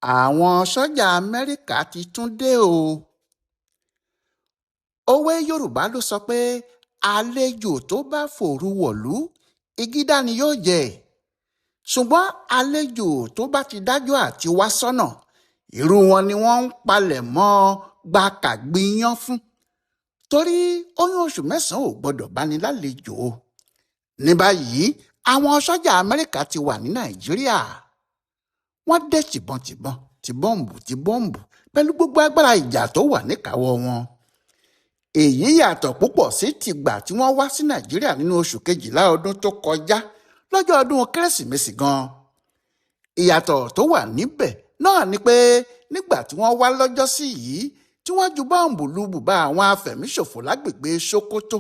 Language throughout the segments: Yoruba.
Àwọn sójà Amẹ́ríkà ti tún dé o. Òwe Yorùbá ló sọ pé àlejò tó bá fòru wọ̀lú, ìgídá ni yóò jẹ́. Ṣùgbọ́n àlejò tó bá ti dájọ́ àti wá sọ́nà, irú wọn ni wọ́n ń palẹ̀ mọ́ gbàkàgbìyàn fún. Torí oyún oṣù mẹ́sàn-án ò gbọ́dọ̀ bá ní lálejò. Ní báyìí, àwọn sójà Amẹ́ríkà ti wà ní Nàìjíríà. Wọ́n dé tìbọntìbọn, ti bọ́ǹbù ti bọ́ǹbù pẹ̀lú gbogbo agbára ìjà tó wà níkàáwọ́ wọn. Èyí yàtọ̀ púpọ̀ sí tìgbà tí wọ́n wá sí Nàìjíríà nínú oṣù kejìlá ọdún tó kọjá lọ́jọ́ ọdún Kérésìmesì gan-an. Ìyàtọ̀ tó wà níbẹ̀ náà ni pé nígbà tí wọ́n wá lọ́jọ́sí yìí tí wọ́n ju bọ́ǹbù lu bùbá àwọn afẹ̀míṣòfò lágbègbè Sokoto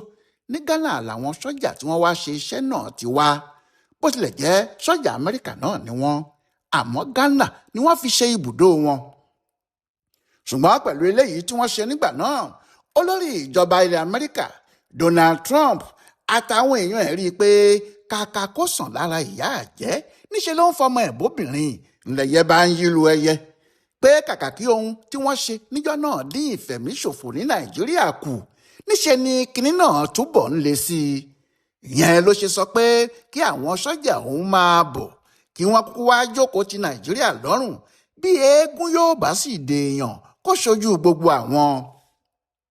ní Ghana làwọn sójà tí wọ́n wá ṣe iṣẹ́ náà ti wá. Bó tilẹ̀ jẹ́ sójà Amẹ́ríkà náà ni wọ́n, àmọ́ Ghana ni wọ́n fi ṣe ibùdó wọn. Ṣùgbọ́n pẹ̀lú eléyìí tí wọ́n ṣe nígbà náà, olórí ìjọba ilẹ̀ Amẹ́ríkà Donald Trump àtàwọn èèyàn ẹ̀ rí i pé kàkà kó sàn lára ìyá àjẹ́ níṣẹ́ ló ń fọmọ ẹ̀ bóbìnrin ńlẹ̀yẹ bá ń yílu ẹyẹ pé kàkà kí ohun tí wọ́n ṣe níjọ́ náà dín ìfẹ̀míṣòfò ní Nàìjíríà kù, níṣẹ́ ni kinní náà túbọ̀ ń le sí i. Ìyẹn ló ṣe sọ pé kí àwọn sọ́jà òun máa bọ̀ kí wọ́n kúkú wá jókòó ti Nàìjíríà lọ́rùn bí eégún yóò bá sì dèèyàn kó ṣojú gbogbo àwọn.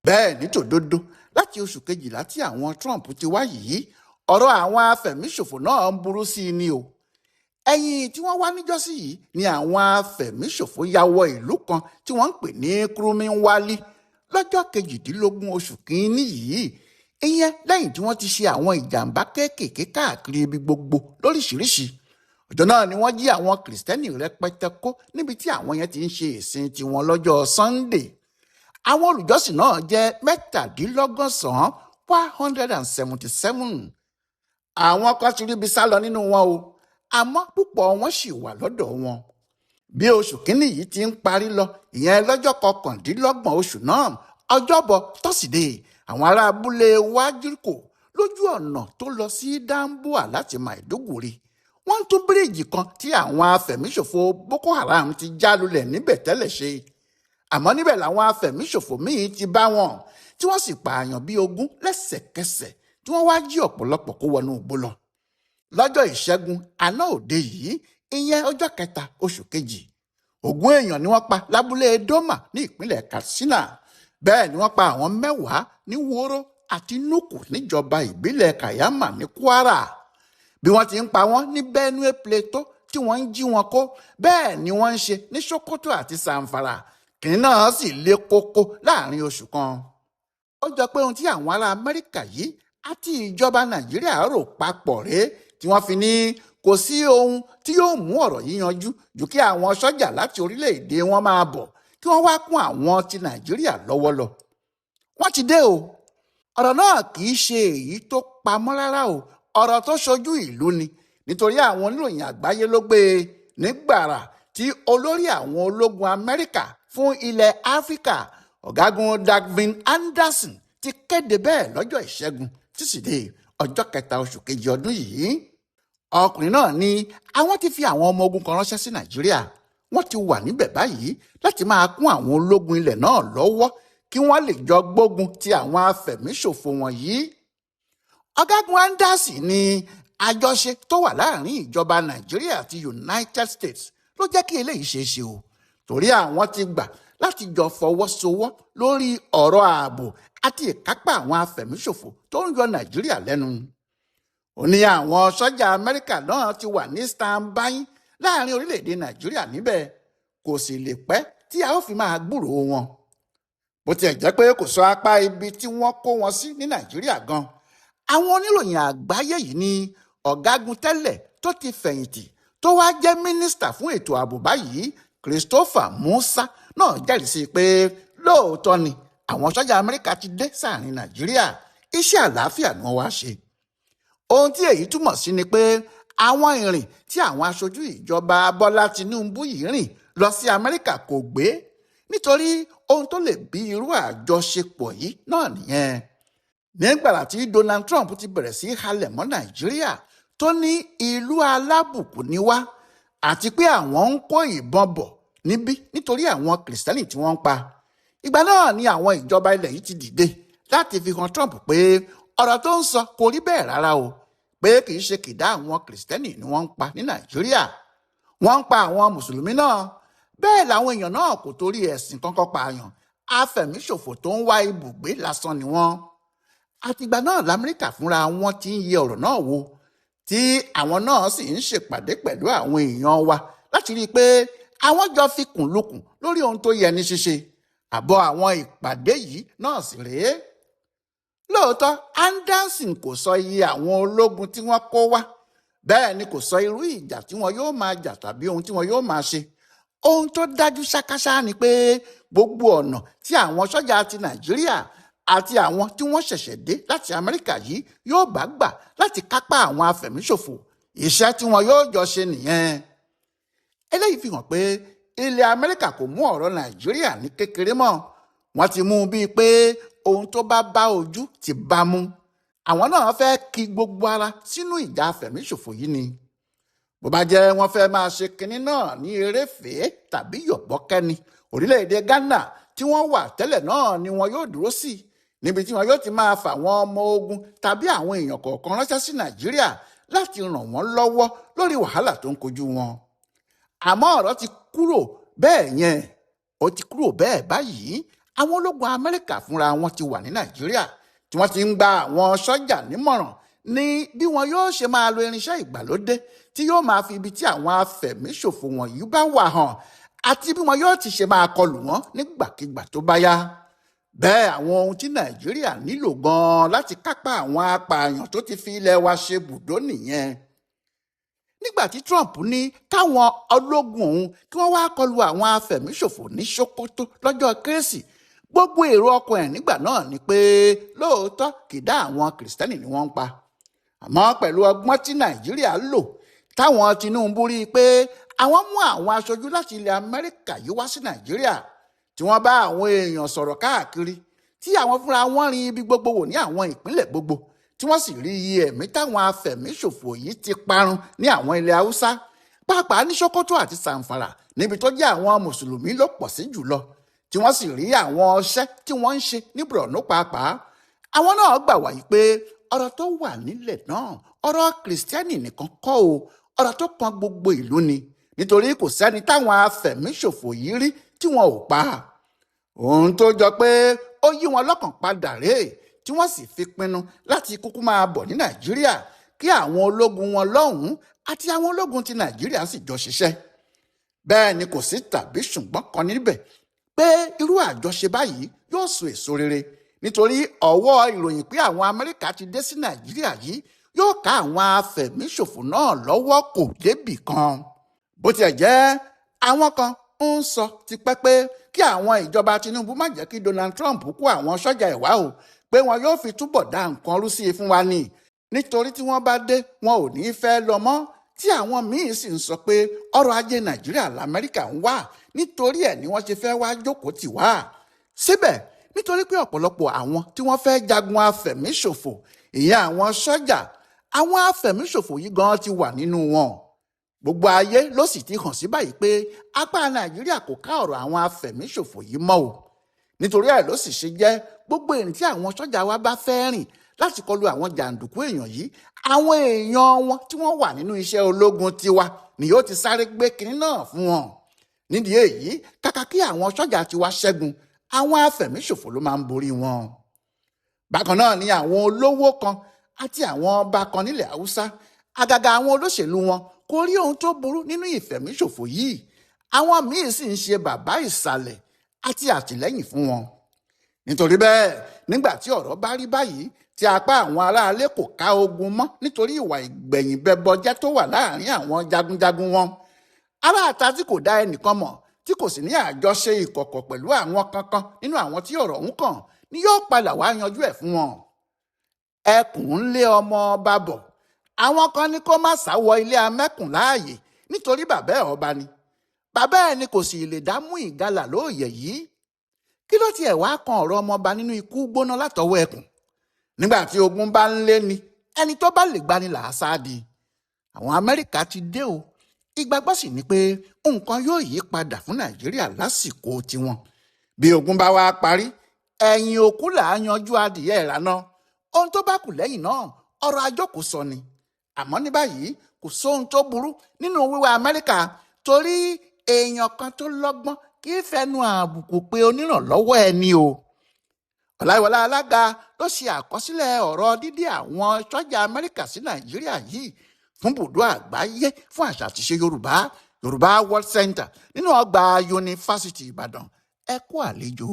Bẹ́ẹ̀ ní tòdodo, láti oṣù kejìlá tí àwọn Trump ti wá yìí, ọ̀rọ̀ àwọn afẹ̀míṣòfò náà ń burú sí i ni o. Ẹ̀yìn tí wọ́n wá níjọ́sí yìí ni àwọn afẹ̀míṣòfò ya wọ ìlú kan tí wọ́n ń pè ní Kurmin-Wali lọ́jọ́ kejìdínlógún oṣù kínní yìí. Ìyẹn lẹ́yìn tí wọ́n ti ṣe àwọn ìjàmbá kéékèèké káàkiri ibi gbogbo lóríṣiríṣi. Ọjọ́ náà ni wọ́n jí àwọn Kìrìsìtẹ́nì rẹpẹtẹ kó níbi tí àwọn yẹn ti ń ṣe ìsìn tiwọn lọ́jọ́ Sunday. Àwọn olùjọ́sìn náà jẹ́ 97, 177. Àwọn kan ti ríbi sá lọ nínú wọn o, àmọ́ púpọ̀ wọn sì wà lọ́dọ̀ wọn. Bí oṣù kínní yìí ti ń parí lọ, ìyẹn lọ́jọ́ 29 oṣù náà, Ọjọ́bọ̀ Tọ́sídẹ̀ẹ́, àwọn ará abúlé Wájúkò lójú ọ̀nà tó lọ sí Damboa láti Maiduguri. Wọ́n ń tún bíríìjì kan tí àwọn afẹ̀míṣòfò Boko Haram ti já lulẹ̀ níbẹ̀ tẹ́lẹ̀ ṣe. Àmọ́ níbẹ̀ làwọn afẹ̀míṣòfò míì ti bá wọn, tí wọ́n sì pààyàn bíi 20 lẹ́sẹ̀kẹsẹ̀ tí wọ́n wá jí ọ̀pọ̀lọpọ̀ kó wọnú igbó lọ. Lọ́jọ́ Ìṣẹ́gun àná òde yìí, ìyẹn ọjọ́ kẹta oṣù kejì, 20 èèyàn ni wọ́n pa lábúlé Doma ní ìpínlẹ̀ Katsina. Bẹ́ẹ̀ ni wọ́n pa àwọn 10 ní Woro àti Nuku níjọba ìbílẹ̀ Kayama ní Kwara. Bí wọ́n ti ń pa wọ́n ní Benue Plateau tí wọ́n ń jí wọn kó, bẹ́ẹ̀ ni wọ́n ń ṣe ní Sokoto àti Zamfara. Kìnní náà sì le koko láàrin oṣù kan. Ó jọ pé ohun tí àwọn ará Amẹ́ríkà yìí àti ìjọba Nàìjíríà rò papọ̀ rèé tí wọ́n fi ní kò sí ohun tí yóò mú ọ̀rọ̀ yìí yanjú ju kí àwọn sọ́jà láti orílẹ̀-èdè wọn máa bọ̀ kí wọ́n wá kún àwọn ti Nàìjíríà lọ́wọ́ lọ. Wọ́n ti dé o. Ọ̀rọ̀ náà kì í ṣe èyí tó pamọ́ rárá o. Ọ̀rọ̀ tó ṣojú ìlú ni, nítorí àwọn oníròyìn àgbáyé ló gbé e nígbàrà tí olórí àwọn ológun Amẹ́ríkà fún ilẹ̀ Áfíríkà, ọ̀gágun Dagvin Anderson, ti kéde bẹ́ẹ̀ lọ́jọ́ Ìṣẹ́gun tíṣídẹ̀ẹ́ ọjọ́ kẹta oṣù kejì ọdún yìí. Ọkùnrin náà ní àwọn ti fi àwọn ọmọ ogun kan ránṣẹ́ sí Nàìjíríà. Wọ́n ti wà níbẹ̀ báyìí láti máa kún àwọn ológun ilẹ̀ náà lọ́wọ́ kí wọ́n lè jọ gbógun ti àwọn afẹ̀míṣòfò wọ̀nyí. Ọ̀gágun Anderson ní àjọṣe tó wà láàrin ìjọba Nàìjíríà àti United States ló jẹ́ kí eléyìí ṣeé ṣe o, torí àwọn ti gbà láti jọ fọwọ́sowọ́ lórí ọ̀rọ̀ ààbò àti ìkápá àwọn afẹ̀míṣòfò tó ń yọ Nàìjíríà lẹ́nu. Ó ní àwọn sọ́jà Amẹ́ríkà náà ti wà ní standby láàrin orílẹ̀-èdè Nàìjíríà níbẹ̀, kò sì lè pẹ́ tí a ó fi máa gbúròó wọn. Bó tiẹ̀ jẹ́ pé kò sọ apá ibi tí wọ́n kó wọn sí ní Nàìjíríà gan. Àwọn oníròyìn àgbáyé yìí ní ọ̀gágun tẹ́lẹ̀ tó ti fẹ̀yìntì tó wá jẹ́ mínísítà fún ètò ààbò báyìí, Christopher Musa, náà jẹ́rìí sí pé lóòótọ́ ni àwọn sọ́jà Amẹ́ríkà ti dé sáàrin Nàìjíríà, iṣẹ́ àlàáfíà ni wọ́n wá ṣe. Ohun tí èyí túmọ̀ sí ni pé àwọn ìrìn tí àwọn aṣojú ìjọba Bọ́lá Tinubu yìí rìn lọ sí Amẹ́ríkà kò gbé, nítorí ohun tó lè bí irú àjọṣepọ̀ yìí náà nìyẹn. Nígbàrà tí Donald Trump ti bẹ̀rẹ̀ sí halẹ̀ mọ́ Nàìjíríà tó ní ìlú alábùkù ni wá àti pé àwọn ń kó ìbọn bọ̀ níbí nítorí àwọn Kìrìsìtẹ́nì tí wọ́n ń pa. Ìgbà náà ni àwọn ìjọba ilẹ̀ yìí ti dìde láti fi hàn Trump pé ọ̀rọ̀ tó ń sọ kò rí bẹ́ẹ̀ rárá o, pé kì í ṣe kìdá àwọn Kìrìsìtẹ́nì ni wọ́n ń pa ní Nàìjíríà, wọ́n ń pa àwọn Mùsùlùmí náà. Bẹ́ẹ̀ làwọn èèyàn náà kò torí ẹ̀sìn kankan pààyàn, afẹ̀míṣòfò tó ń wá ibùgbé lásán ni wọ́n. Àtìgbà náà l'Amẹ́ríkà fúnra wọn ti ń yẹ ọ̀rọ̀ náà wò, tí àwọn náà sì ń ṣèpàdé pẹ̀lú àwọn èèyàn wa láti rí i pé àwọn jọ fi kùn lukùn lórí ohun tó yẹ ní ṣíṣe. Àbọ̀ àwọn ìpàdé yìí náà sì rèé. Lóòótọ́, Anderson kò sọ iye àwọn ológun tí wọ́n kó wá, bẹ́ẹ̀ ni kò sọ irú ìjà tí wọn yóò máa jà tàbí ohun tí wọn yóò máa ṣe. Ohun tó dájú ṣákáṣá ni pé gbogbo ọ̀nà tí àwọn sọ́jà ti Nàìjíríà àti àwọn tí wọ́n ṣẹ̀ṣẹ̀ dé láti Amẹ́ríkà yìí yóò bá gbà láti kápá àwọn afẹ̀míṣòfò, iṣẹ́ tí wọn yóò jọ ṣe nìyẹn. Eléyìí fi hàn pé ilẹ̀ Amẹ́ríkà kò mú ọ̀rọ̀ Nàìjíríà ní kékeré mọ́. Wọ́n ti mú un bíi pé ohun tó bá bá ojú ti bá mú. Àwọn náà fẹ́ kí gbogbo ara sínú ìjà afẹ̀míṣòfò yìí ni. Bó bá jẹ́ wọ́n fẹ́ máa ṣe kinní náà ní eréfèé tàbí yọ̀bọ́kẹ́ni, orílẹ̀-èdè Ghana tí wọ́n wà tẹ́lẹ̀ náà ni wọn yóò dúró sí, níbi tí wọn yóò ti máa fà wọn ọmọ ogun tàbí àwọn èèyàn kọ̀ọ̀kan ránṣẹ́ sí Nàìjíríà láti ràn wọ́n lọ́wọ́ lórí wàhálà tó ń kojú wọn. Àmọ́ ọ̀rọ̀ ti kúrò bẹ́ẹ̀ yẹn, ó ti kúrò bẹ́ẹ̀ báyìí. Àwọn ológun Amẹ́ríkà fúnra wọn ti wà ní Nàìjíríà tí wọ́n ti ń gba àwọn sọ́jà nímọ̀ràn ní bí wọn yóò ṣe máa lo irinṣẹ́ ìgbàlódé tí yóò máa fi ibi tí àwọn afẹ̀míṣòfò wọ̀nyí bá wà hàn àti bí wọn yóò ti ṣe máa kọlù wọ́n nígbàkigbà tó bá yá. Bẹ́ẹ̀ àwọn ohun tí Nàìjíríà nílò gan-an láti kápá àwọn apààyàn tó ti fi ilẹ̀ wa ṣe bùdó nìyẹn. Nígbà tí Trump ní káwọn ológun òun kí wọ́n wá kọlu àwọn afẹ̀míṣòfò ní Sokoto lọ́jọ́ Kérésì, gbogbo èrò ọkàn ẹ̀ nígbà náà ni pé lóòótọ́ kìdá àwọn Kìrìsìtẹ́nì ni wọ́n ń pa. Àmọ́ pẹ̀lú ọgbọ́n tí Nàìjíríà lò, táwọn Tinubu rí i pé àwọn mú àwọn aṣojú láti ilẹ̀ Amẹ́ríkà yìí wá sí Nàìjíríà, tí wọ́n bá àwọn èèyàn sọ̀rọ̀ káàkiri, tí àwọn fúnra wọn rin ibi gbogbo wò ní àwọn ìpínlẹ̀ gbogbo, tí wọ́n sì rí iye ẹ̀mí táwọn afẹ̀míṣòfò yìí ti parun ní àwọn ilẹ̀ Haúsá, pàápàá ní Sokoto àti Zamfara, níbi tó jẹ́ àwọn Mùsùlùmí ló pọ̀ sí jùlọ, tí wọ́n sì rí àwọn ọṣẹ́ tí wọ́n ń ṣe ní Borno pàápàá. Àwọn náà gbà wáyé pé ọ̀rọ̀ tó wà nílẹ̀ náà ọ̀rọ̀ Kìrìsìtẹ́nì nìkan kọ́ o, ọ̀rọ̀ tó kan gbogbo ìlú ni, nítorí kò sẹ́ni táwọn afẹ̀míṣòfò yìí rí tí wọn ò pa. Ohun tó jọ pé ó yí wọn lọ́kàn padà rèé tí wọ́n sì fi pinnu láti kúkú máa bọ̀ ní Nàìjíríà kí àwọn ológun wọn lọ́hùn-ún àti àwọn ológun ti Nàìjíríà sì jọ ṣiṣẹ́. Bẹ́ẹ̀ ni kò sí tàbí ṣùgbọ́n kan níbẹ̀ pé irú àjọṣe báyìí yóò so èso rere, nítorí ọwọ́ ìròyìn pé àwọn Amẹ́ríkà ti dé sí Nàìjíríà yìí yóò ká àwọn afẹ̀míṣòfò náà lọ́wọ́ kò débì kan. Bó tiẹ̀ jẹ́ àwọn kan ń sọ tipẹ́ pé kí àwọn ìjọba Tinubu má jẹ́ kí Donald Trump kó àwọn sọ́jà ẹ̀ wá o, pé wọn yóò fi túbọ̀ dá nǹkan rú sí i fún wa ni, nítorí tí wọ́n bá dé wọn ò ní fẹ́ lọ mọ́. Tí àwọn míín sì ń sọ pé ọrọ̀ ajé Nàìjíríà l'Amẹ́ríkà ń wà, nítorí ẹ̀ ni wọ́n ṣe fẹ́ wá jókòó tì wá. Síbẹ̀ nítorí pé ọ̀pọ̀lọpọ̀ àwọn tí wọ́n fẹ́ jagun afẹ̀míṣòfò, ìyẹn àwọn sọ́jà, àwọn afẹ̀míṣòfò yìí gan ti wà nínú wọn. Gbogbo ayé ló sì ti hàn sí báyìí pé apá Nàìjíríà kò ká ọ̀rọ̀ àwọn afẹ̀míṣòfò yìí mọ́ o. Nítorí ẹ̀ ló sì ṣe jẹ́ gbogbo ìrìn tí àwọn sọ́jà wa bá fẹ́ rìn láti kọlu àwọn jàǹdùkú èèyàn yìí, àwọn èèyàn wọn tí wọ́n wà nínú iṣẹ́ ológun tiwa ni yóò ti sáré gbé kinní náà fún wọn. Nídìí èyí, kàkà kí àwọn sọ́jà tiwa ṣẹ́gun, àwọn afẹ̀míṣòfò ló máa ń borí wọn. Bákan náà ni àwọn olówó kan àti àwọn ọba kan nílẹ̀ Haúsá, àgàgà àwọn olóṣèlú wọn kò rí ohun tó burú nínú ìfẹ̀míṣòfò yìí. Àwọn míín sì ń ṣe bàbá ìsàlẹ̀ àti àtìlẹ́yìn fún wọn. Nítorí bẹ́ẹ̀, nígbà tí ọ̀rọ̀ bá rí báyìí, tí apá àwọn aráalé kò ká ogun mọ́ nítorí ìwà ìgbẹ̀yìnbẹbọjẹ́ tó wà láàrin àwọn jagunjagun wọn, aráàta tí kò dá ẹnìkan mọ̀, tí kò sì ní àjọṣe ìkọ̀kọ̀ pẹ̀lú àwọn kankan nínú àwọn tí ọ̀rọ̀ ń kàn, ni yóò padà wá yanjú ẹ̀ fún wọn. Ẹkùn ń lé ọmọ ọba bọ̀, àwọn kan ní kó má sá wọ ilé amẹ́kùn láàyè nítorí bàbá ẹ̀ ọba ni. Bàbá ẹ̀ ni kò sì lè dá mú ìgalà lóòyẹ̀ yìí. Kí ló tiẹ̀ wá kan ọ̀rọ̀ ọmọọba nínú ikú gbóná látọwọ́ ẹkùn? Nígbà tí ogun bá ń lé ni, ẹni tó bá lè gbani là á sá di. Àwọn Amẹ́ríkà ti dé o. Ìgbàgbọ́ sì ni pé nǹkan yóò yí padà fún Nàìjíríà lásìkò tiwọn. Bí ogun bá wá parí, ẹ̀yìn òkú là á yanjú adìyẹ ìrànà. Ohun tó bá kù lẹ́yìn náà, ọ̀rọ̀ àjókòó sọ ni. Àmọ́ ní báyìí, kò sóhun tó burú nínú wíwá Amẹ́ríkà, torí èèyàn kan tó lọ́gbọ́n kì í fẹnu àbùkù pé onírànlọ́wọ́ ẹni o. Ọláyíwọlá Alága ló ṣe àkọsílẹ̀ ọ̀rọ̀ dídé àwọn sọ́jà Amẹ́ríkà sí Nàìjíríà yìí fún bùdó àgbáyé fún àṣà àtiṣe Yorùbá, Yorùbá World Center, nínú ọgbà Yunifásitì Ìbàdàn. Ẹ kú àlejò.